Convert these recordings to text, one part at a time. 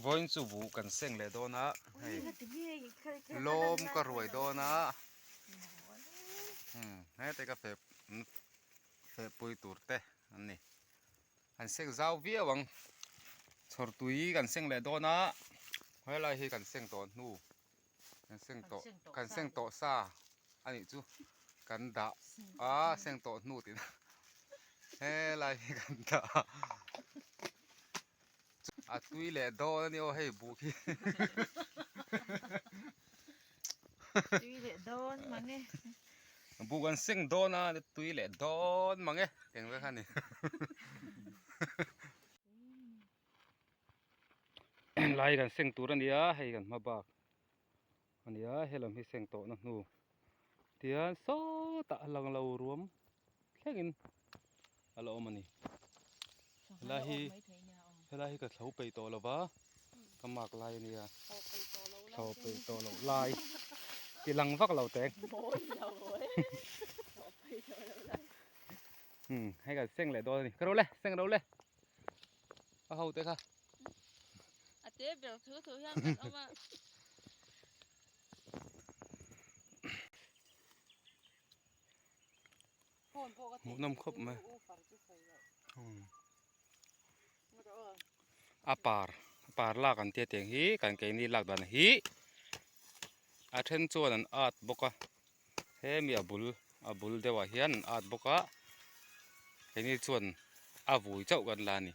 Vawiin chu buh kan seng leh dawn a, hei lawm ka ruai dawn a, umm hete ka feh fehpui tur te an ni. An seng zau viau ang, chhawr tui kan seng leh dawn a, helai hi kan seng tawh hnu. Kan seng tawh kan seng tawh sa a nih chu kan dah a seng tawh hnu tih na helai hi kan dah a a tui leh dawn a ni aw hei buh khi tui leh dawn mang e buh kan seng dawn a tui leh dawn mang e teng vek a ni. Lai kan seng tur a ni a hei kan hma bak a ni a helam hi seng tawhna hnu tihian sawtah a lang lo ruam thlengin a la awm a ni helai hi helai hi ka thlo peih tawh lo va ka mark lai a nia thlo peih tawh loh lai ti lang vak lo teng hei kan seng leh dawn a ni ka ro le seng ro le. A ho te kha. A te ber thu thu hian kan awm a. Hmuhnawm khawp mai. A par a par lak an tia tiang hi kan keini lak dan hi a then chuan an at bawk a hemi a bul a bul deuhah hian an at bawk a keini chuan a vui chauh kan la a ni.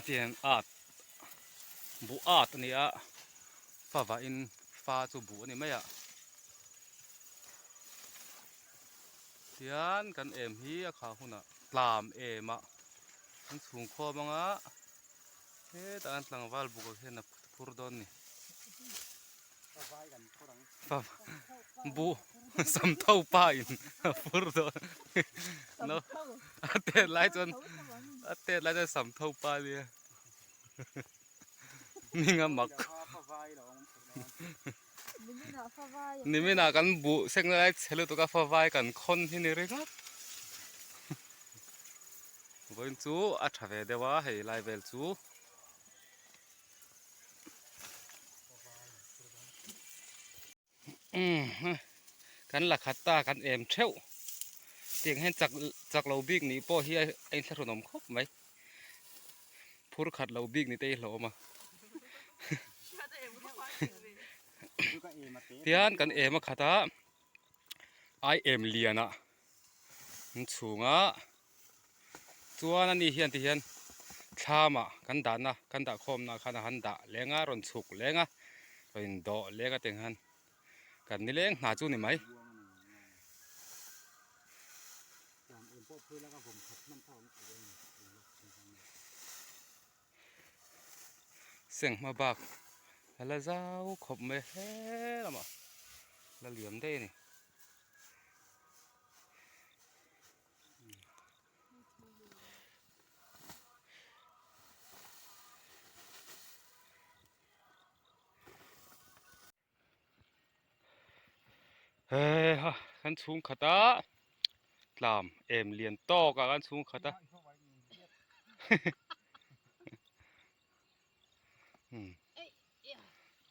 Tiang at buh at a ni a fa vahin fa chu buh a ni mai a tian kan em hi a khah hunah tlam em a an chhung khawm anga hetah an tlangval buk ah hian a phur dawn a ni. Bu sam tho pa in a phur dawn no a tet lai chuan a tet lai chuan sam tho pa nia ninga mak niminah kan buh seng lai chhe lutuk a favai kan khawn hi ni ringawt vawiin chu a tha ve deuh a hei lai vel chu. Kan la khat ta kan em theuh tiang hian chak chak lo bik nih pawh hi a inthlahrun awm khawp mai phur khat lo bik ni te hi hlauhawm a tian kan em a khat a ai em lian ah an chhung a. Chuan ani hian ti hian thlam ah kan dahna kan dah khawmna ah khan a han dah leng a rawn chhuk leng a rawn in dawh leng a tiang hian kan ni leng hna chu ni mai. Seng hma bak a la zau khawp mai he lamah la liam daih a ni. He ha kan chhung khat a tlam em lian tawk a kan chhung khat a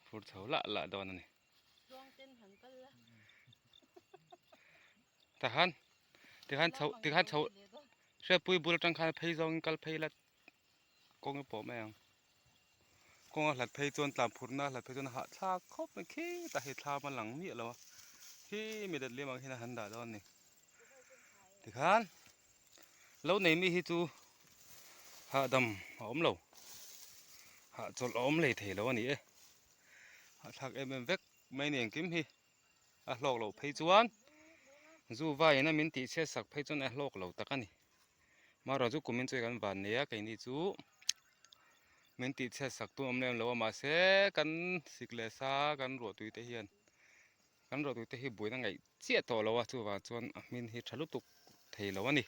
phur chho lah lah dawn a ni. Tahan tikhan chho tikhan chho hriatpui bul atang khan phei zawngin kal phei la kawng i pawh mai ang kawng a hlat phei chuan tlan phurhna a hlat phei chuan a hahthlak khawp mai khitah hi thlam a lang miah lo a khi mi let liam ang hian a han dah dawn a ni tikhan lo nei mi hi chu hahdam a awm lo hahchawlh a awm lei thei lo a ni e hahthlak em em vek mai ni engkim hi. A hlawk loh phei chuan zu vaiin a min tih chhiat sak phei chuan a hlawk lo tak a ni. Marawh chu kumin chu kan van nei a keini chu min tih chhiat sak tu awm lem lo a mahse kan sik leh sa kan ruahtui te hian kan ruahtui te hi buaina ngaih chiah tawh lo a chuvang chuan a hmin hi tha lutuk thei lo a ni.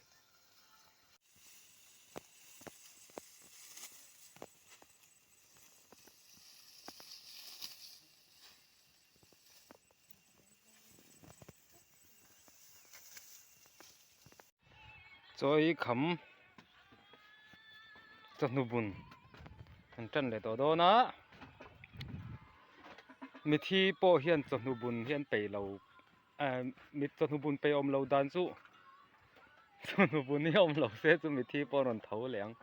Chawi kham chawhnu bun an tan leh tawh dawn a mithi pawh hian chawhnu bun hi an peih lo eh mi chawhnu bun peih awm lo dan chu chawhnu bun hi awm lo se chu mithi pawh a rawn tho leh ang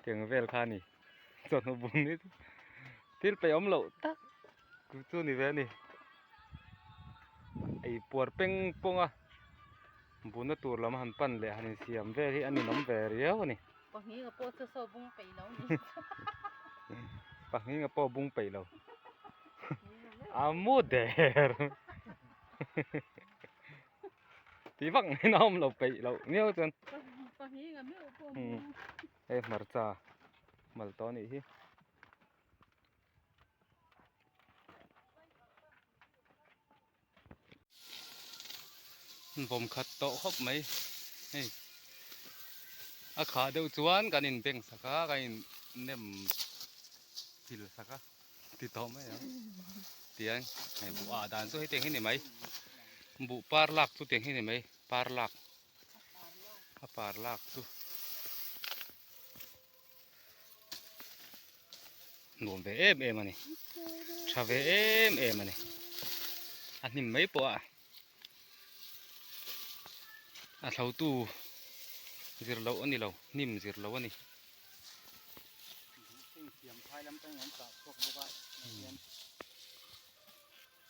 tiang vel kha a ni chawhnu bun hi chu thil peih awm loh tak chu a ni ve a ni ei puar peng pawng a. Buna tur lam han pan leh han insiam vel hi a ninawm ve riau a ni. Pahnih pawh chu saw bung peih lo ni. Pahnih pawh bung peih lo. A mu der. Ti vak mai na awm lo peih lo miau chuan. Pahnih meuh pawh bung. Hei hmarcha mal tawh a nih hi. Vawm khat tawh khawp mai hei a khah deuh chuan kan in beng sak a kan in nem thil sak a ti tawh mai ang tiang hei buh ah dan chu hetiang hi ni mai buh par lak chu tiang hi ni mai par lak a par lak chu nuam ve em em a ni tha ve em em a ni a hnim mai pawh a a thlo tu zir loh a ni lo hnim zir loh a ni.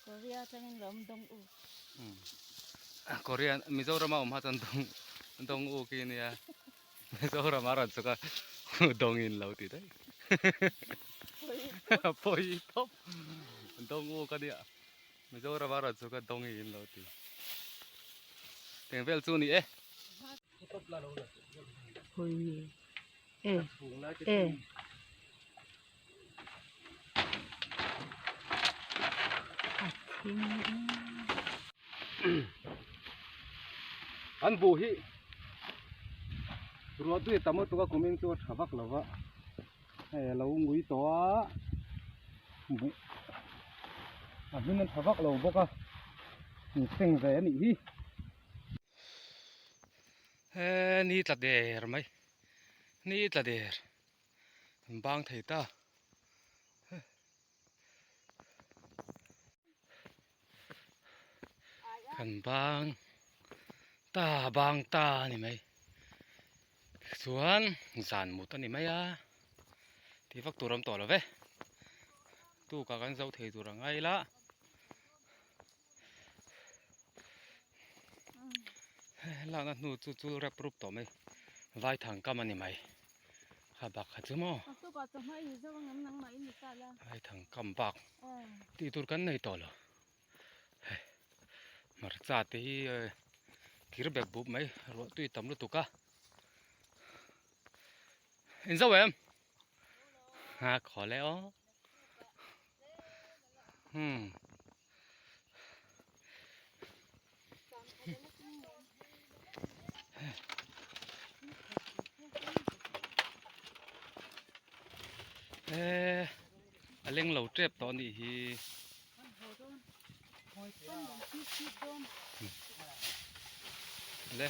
Korea atangin lo awm dawng u. Korea Mizoram a awm ha chuan dawng dawng u khi nia Mizoram a rawn chhuk a dawng in lo ti daih pawi tawp dawng u ka nia Mizoram a rawn chhuk a dawng in lo ti eng vel chu ni e. An buh hi ruah tui tam lutuk a kum in chu a tha vak lo va hei a lo ngui tawh a buh a hmin a tha vak lo bawk a in seng ve a nih hi. He ni tla der mai ni tla der an bang thei ta kan bang ta bang ta a ni mai chuan zan mut a ni mai a tih vak tur a awm tawh lo ve tukah kan zo thei tur ang aila. Lakna hnu chu chul rep rup tawh mai vaithang kam a ni mai kha bak kha chu maw vaithang kam bak tih tur kan nei tawh lo hei hmarcha te hi thir bek bup mai ruah tui tam lutuk a in zo em ha khaw le aw hmm. A leng lo tep tawh anih hi. Le.